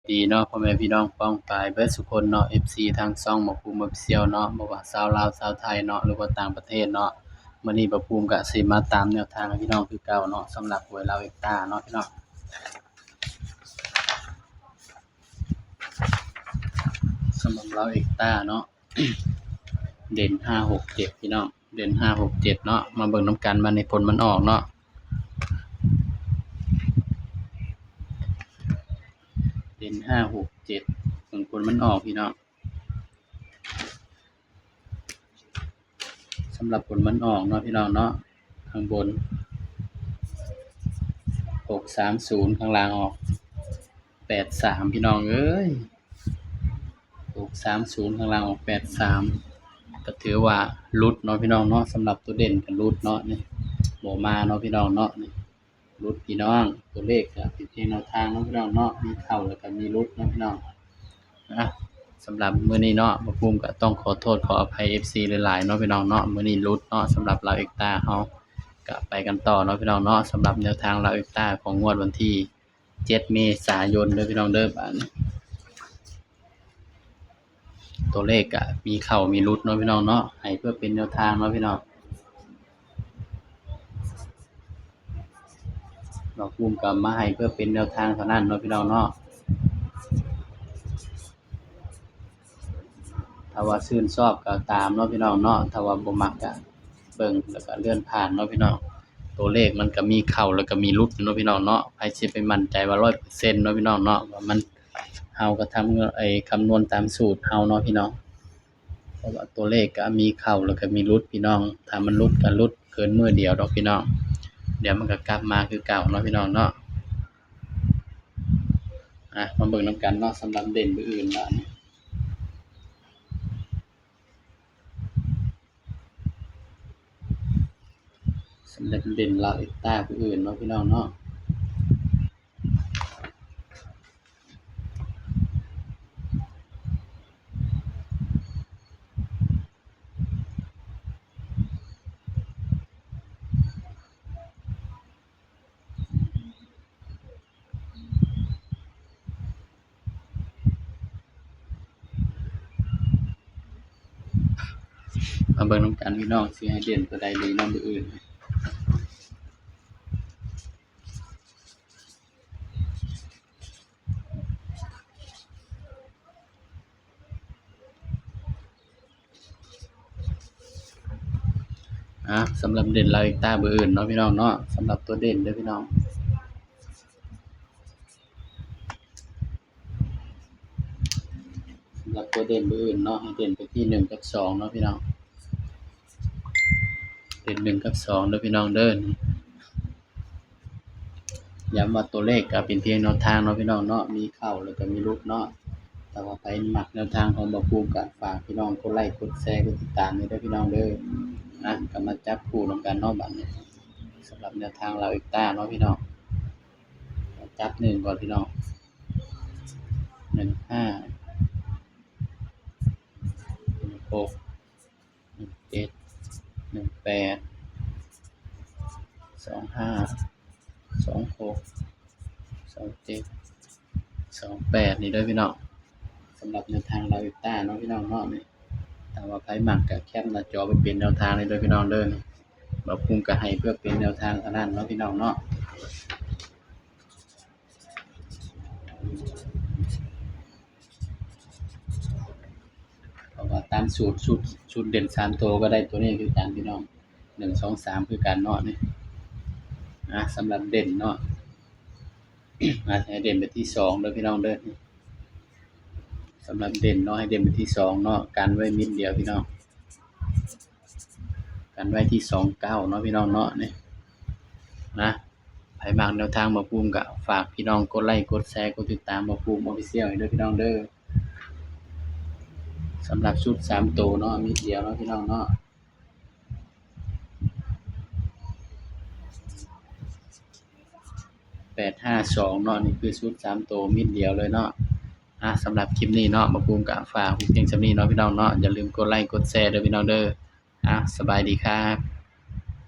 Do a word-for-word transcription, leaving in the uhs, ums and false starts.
ดีเนาะ พ่อแม่พี่น้องป้องปายเบิดสุคนเนาะ เอฟซี ทางช่องบ่าวภูมิ Official เนาะ บ่ว่าชาวลาวชาวไทยเนาะ หรือว่าต่างประเทศเนาะ มื้อนี้บ่าวภูมิก็สิมาตามแนวทางให้พี่น้องคือเก่าเนาะ สำหรับหวยลาวเอกต้าเนาะพี่น้อง สำหรับลาวเอกต้าเนาะ เด่นห้าหกเจ็ดพี่น้อง เด่นห้าหกเจ็ดเนาะ มาเบิ่งนำกัน มาในผลมันออกเนาะ เด่นห้าหกเจ็ด เบิ่งผลมันออกพี่น้อง สำหรับผลมันออกเนาะพี่น้องเนาะ ข้างบน หกสามศูนย์ ข้างล่างออก แปดสาม พี่น้องเอ้ย หกสามศูนย์ ข้างล่างออก แปดสาม ก็ถือว่าหลุดเนาะพี่น้องเนาะ สำหรับตัวเด่นก็หลุดเนาะ นี่ บ่มาเนาะพี่น้องเนาะ นี่ หลุดพี่น้อง ตัวเลขก็เป็นเพียงแนวทางเนาะพี่น้องเนาะ มีเข้าแล้วก็มีหลุดเนาะพี่น้อง อ่ะ สำหรับมื้อนี้เนาะ บ่าวภูมิก็ต้องขอโทษขออภัย เอฟซี หลายๆเนาะพี่น้องเนาะ มื้อนี้หลุดเนาะ สำหรับลาวเอกต้าเฮา ก็ไปกันต่อเนาะพี่น้องเนาะ สำหรับแนวทางลาวเอกต้าของงวดวันที่ เจ็ดเมษายนเด้อพี่น้องเด้อ บาดนี้ ตัวเลขก็มีเข้ามีหลุดเนาะพี่น้องเนาะ ให้เพื่อเป็นแนวทางเนาะพี่น้อง บ่าวภูมิก็มาให้เพื่อเป็นแนวทางเท่านั้นเนาะพี่น้องเนาะ ถ้าว่าชื่นชอบก็ตามเนาะพี่น้องเนาะ ถ้าว่าบ่มักก็เบิ่งแล้วก็เลื่อนผ่านเนาะพี่น้อง ตัวเลขมันก็มีเข้าแล้วก็มีหลุดเนาะพี่น้องเนาะ ไผสิไปมั่นใจว่าร้อยเปอร์เซ็นต์เนาะพี่น้องเนาะ ว่ามัน เฮาก็ทำ ไอ้ คำนวณตามสูตรเฮาเนาะพี่น้อง เพราะว่าตัวเลขก็มีเข้าแล้วก็มีหลุดพี่น้อง ถ้ามันหลุดก็หลุดเกินมื้อเดียวดอกพี่น้อง เดี๋ยวมันก็กลับมาคือเก่าเนาะพี่น้องเนาะ อ่ะ มาเบิ่งนำกันเนาะ สำหรับเด่นมื้ออื่นบาดนี้ สำหรับเด่นลาวเอกต้ามื้ออื่นเนาะพี่น้องเนาะ มาเบิ่งนำกันพี่น้อง สิให้เด่นตัวใดดีเนาะมื้ออื่น อ่ะ สำหรับเด่นลาวเอกต้ามื้ออื่นเนาะพี่น้องเนาะ สำหรับตัวเด่นเด้อพี่น้อง สำหรับตัวเด่นมื้ออื่นเนาะ ให้เด่นไปที่หนึ่งกับสองเนาะพี่น้อง เด่นหนึ่งกับสองเด้อพี่น้องเด้อ ย้ำว่าตัวเลขก็เป็นเพียงแนวทางเนาะพี่น้องเนาะ มีเข้าแล้วก็มีหลุดเนาะ แต่ว่าไผมักแนวทางของบ่าวภูมิก็ฝากพี่น้องกดไลค์ กดแชร์ กดติดตามให้ด้วยพี่น้องเด้อ นะ ก็มาจับคู่นำกันเนาะบัดนี้ สำหรับแนวทางลาวเอกต้าเนาะพี่น้อง จับหนึ่งก่อนพี่น้อง หนึ่งห้า หนึ่งหก หนึ่งเจ็ด หนึ่งแปด สองห้า สองหก สองเจ็ด สองแปด นี่เด้อพี่น้อง สำหรับแนวทางลาวเอกต้าเนาะพี่น้องเนาะ นี่ ถ้าว่าไผมักก็แคปหน้าจอไปเป็นแนวทางเลยเด้อพี่น้องเด้อ นี่ บ่าวภูมิก็ให้เพื่อเป็นแนวทางเท่านั้นเนาะพี่น้องเนาะ เพราะว่าตามสูตร สูตร สูตรเด่นสามตัวก็ได้ตัวนี้คือกันพี่น้อง หนึ่ง สอง สาม คือกันเนาะนี่ อ่ะ สำหรับเด่นเนาะ อ่ะ ให้เด่นไปที่สองเด้อพี่น้องเด้อ สำหรับเด่นเนาะ ให้เด่นไปที่สองเนาะ กันไว้มิดเดียวพี่น้อง กันไว้ที่สองเก้าเนาะพี่น้องเนาะ นี่ นะ ไผมักแนวทางบ่าวภูมิก็ฝากพี่น้องกดไลค์ กดแชร์ กดติดตามบ่าวภูมิ Official ให้เด้อพี่น้องเด้อ สำหรับชุดสามตัวเนาะ มิดเดียวเนาะพี่น้องเนาะ แปดห้าสอง เนาะ นี่คือชุดสามตัวมิดเดียวเลยเนาะ อ่ะ สำหรับคลิปนี้เนาะ บ่าวภูมิก็ฝากเพียงส่ำนี้เนาะพี่น้องเนาะ อย่าลืมกดไลค์ กดแชร์เด้อพี่น้องเด้อ อ่ะ สบายดีครับ